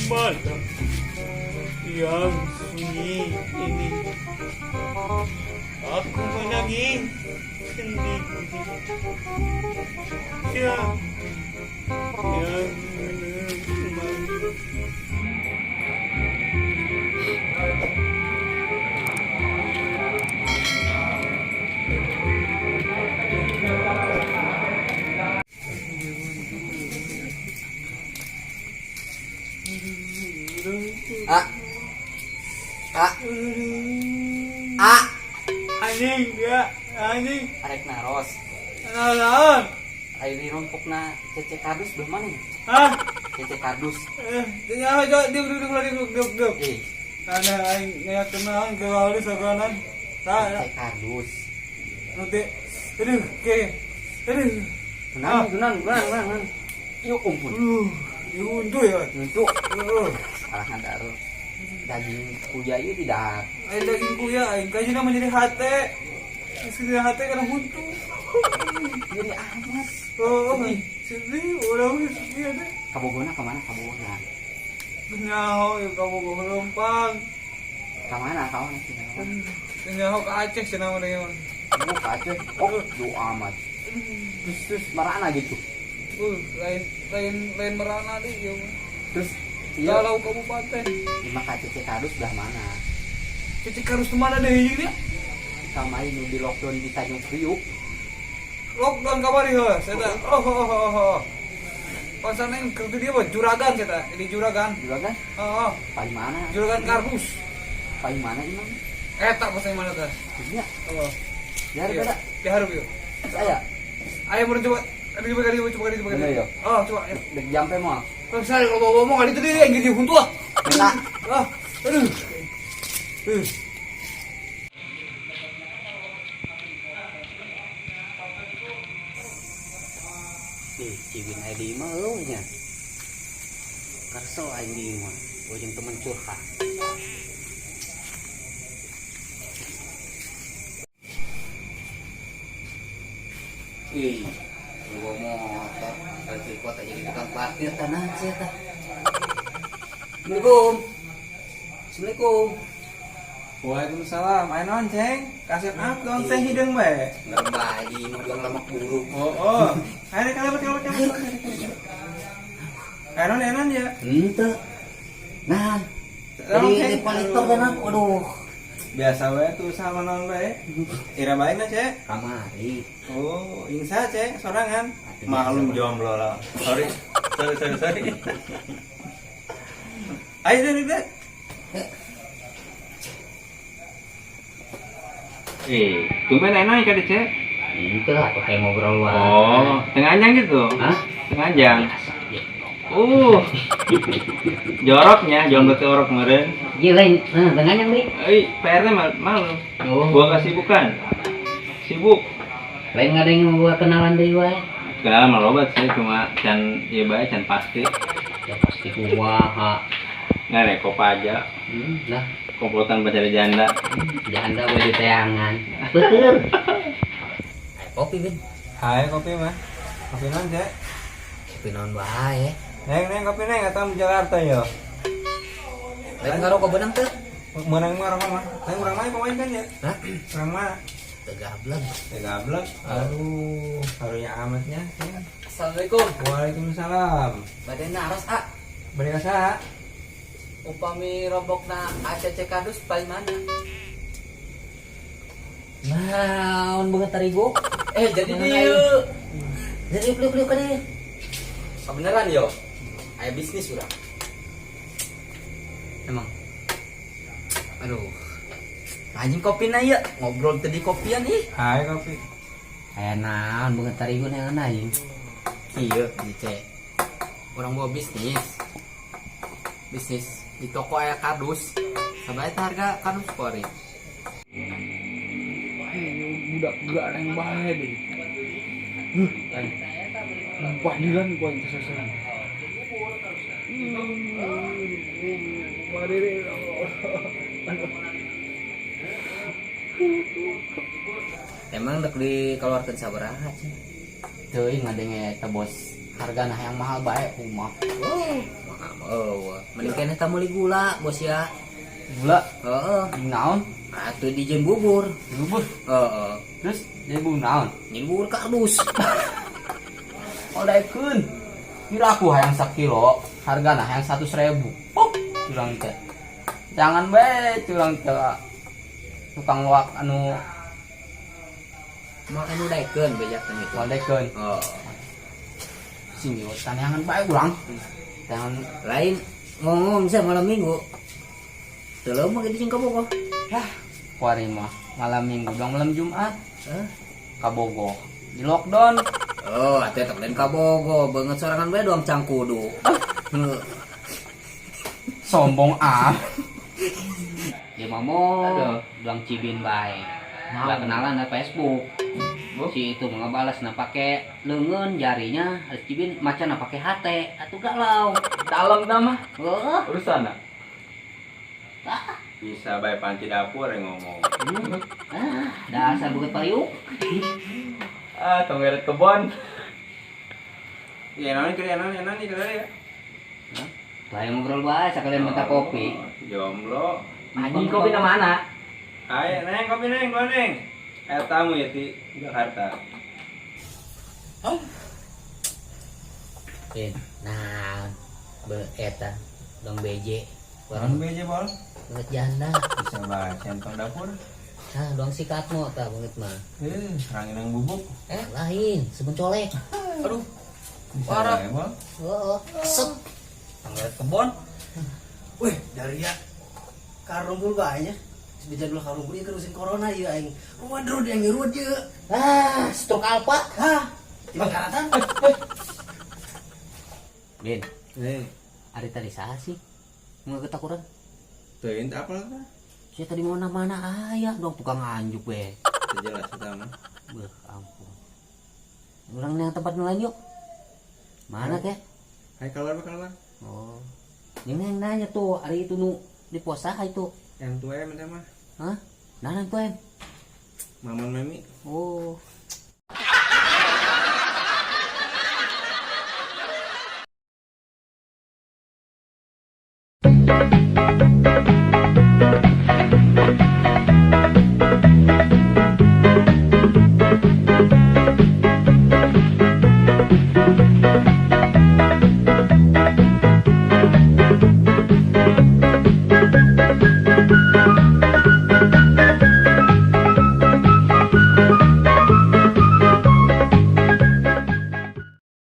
Malam yang sunyi ini aku menangis sendiri. Siapa yang menemani? A. A. A. Anjing ya, anjing. Arek naros. Naon? Ayo di rompokna Cece Kardus belah mana ya? Hah? Cece Kardus. Eh, nyaho jauh, diuk diuk diuk diuk diuk diuk. Eh, Aneh aing ngayakeun naon ke halus soganan. Tah, Cece Kardus. nanti. Aduh, ke. Aduh. Kunaon, kunaon, kunaon, kunaon. Yuk ampun. Aduh, diuntu ya. Untuk Heeh. salah ngadar daging kuya ieu tidak. Aing daging kuya aing kajina menjadi hate. Sedih hate karena huntu. Jadi amat. Oh, Sedih. sedih, urang sedih teh. Kabogona kemana kabogona? Nyaho ya kamu lempang. Kemana kemana sih? Nyaho ke Aceh cenah mah deui mah. Oh, ke Aceh. Oh, jauh amat. Terus terus marana gitu. Lain lain lain merana deh ieu mah. Terus iya, Galau kabupaten. Lima ka Cece Kardus belah mana? Cece Kardus mana deui dia? Kamari nu di lockdown di Tanjung Priuk. Lockdown kamari heuh, saya oh oh oh oh. Pasana yang kerja dia mah juragan saya jadi juragan. Juragan? Oh, oh. Paling mana? Juragan kardus. Paling mana imam? Eta pasang mana tah? Iya. Oh. Biar beda. Di hareup yuk. Saya. Ayo mau coba. Ayo coba kali coba kali coba kali. Bener ya? Oh, coba ya. Dek jampe moal. Kalau saya kalau bawa ngomong kali itu dia yang gini huntu ah. Minta. Ah, aduh. Ih, Cibin aya di imah eueuh nya. Karsel aing di imah. Gua jeung temen curhat. Ih, lu bawa motor dari kota jadi tukang parkir tanah sih eta. Assalamualaikum. Assalamualaikum. Waalaikumsalam. Ayo naon, Ceng? Kasep up dong, teh hideung bae. Ngerembah di imah doang lama buruk. Oh, oh. Ayo kalebet kalebet kalebet. Ayo naon, ayo naon ya. Henteu. Nah, Naon, jadi Ceng? di kolektor kan, waduh. Biasa wae tuh sama naon bae. Ira bae na, Cek. Kamari. Oh, ingsa, Cek, sorangan. Aduh, Maklum biasa. jomblo lah. Sorry. Sorry, sorry, sorry. Ayo deh, deh. Eh, tumben enak ikan Cek. Henteu atuh hayang ngobrol wae. Oh, tengah anjang gitu. Hah? Tengah anjang. Joroknya, jomblo jorok kemarin. Iya lain, nah, tengah yang deui. Eh, PR-nya malu. Oh. Gua kasih bukan. Sibuk. Lain nggak ada yang mau gua kenalan deui wae. Kenalan mah lobat sih, cuma can ieu bae can pasti. Ya pasti kumaha. Nggak rekop aja. Lah, Komplotan pacar janda. Janda we di teangan. Beueur. Ayo kopi, Bin. Hai kopi mah. Kopi naon, Cek? Kopi naon bae. Neng, neng kopi neng atau Jakarta yo. Lain ngarokok beunang teu? Menang mah orang mah. Neng urang mana pemain kan ya? Hah? Urang mana? Teu gablek. Ya gablek. Aduh, karunya amatnya. Ya. Assalamualaikum. Waalaikumsalam. Bade naros, ah. Bade ka saha? Upami robokna ACC Kardus paling mana? Naon beungeut tarigu? Eh, jadi dieu. Jadi liuk-liuk ka dieu. Kebenaran yo. Aya bisnis urang. Emang. Aduh. Anjing kopi na ieu, ngobrol tadi kopian ih. Hai kopi. Aya naon beungeut tarigu neangan aing. Kieu, Cece. Urang bawa bisnis. Bisnis di toko aya kardus. Sabaraha harga kardus kuari? Budak gareng bae deh. Aing. Numpah dilan ku aing kesesan. Emang dek dikeluarkan sabaraha cing? Teuing ngadenge eta bos Hargana yang mahal bae kumaha. Oh, mahal. Oh, mending keneh tah meuli gula, bos ya. Gula Heeh. jeung naon? Atuh dijieun bubur. Bubur. Heeh. Terus jadi bubur naon? Nyieun bubur kardus. Oh, daekeun. Kira aku hayang sakilo, hargana hayang 100.000. Oh, curang teh. Jangan bae curang teh. Tukang loak anu Mau anu daekeun bejakeun itu. moal daekeun. Oh, Sing yo taneangan bae urang. Jangan lain ngomong saya malam minggu. Teu leumeung gitu jeung kabogoh. Hah, kuari mah malam Minggu dong malam Jumat. Hah? Kabogoh. Di lockdown. Oh, atuh eta lain kabogoh, beungeut sorangan bae doang cangkudu. Heuh. Sombong ah. Ya mamo, Aduh. doang cibin bae. Lah kenalan di Facebook. Si itu mau ngebalas nah pake leungeun jarinya, harus cibin maca nah pake hate, atuh galau. Dalam dah mah Heeh. urusan ah. Bisa bae panci dapur yang ngomong. Ah, dasar beungeut pariuk. Ah, tong ngeret kebon. Ya naon kira naon naon kira ya. Lah yang ngobrol bae sekalian minta kopi. Jomblo. Anjing kopi na mana? Ayo neng kopi neng, gua neng. Ayo tamu ya di Jakarta. Bin, nah, be eta dong BJ. Orang BJ bol. Beungeut janda. Bisa bae centong dapur. Nah, doang sikat mo tah beungeut mah. Eh, ranginang bubuk. Eh, lain, sebun colek. Aduh, Bisa Parah. bae bol. Heeh, set. Tong ngeret kebon. Wih, dari ya karumpul bae nya. Sebija dulu karumpul ieu keur musim corona ieu aing. Ruwet ruwet aing ruwet ieu. Ah, stroke alpa. Hah? Tiba karatan. Bin, Eh, ari tadi saha sih? Nggak ketakuran. teuing teh apa lah tah? Saya tadi mau mana aya dong tukang anjuk we. Teu jelas eta mah. Beuh, ampun. Urang yang tempat lain yuk. Mana kek? Ayo keluar keluar. Oh. Yang yang nanya tuh, ari itu nu di pos saha itu? Yang tua ya minta mah. Hah? Nah, tuh em. Maman mami. Oh.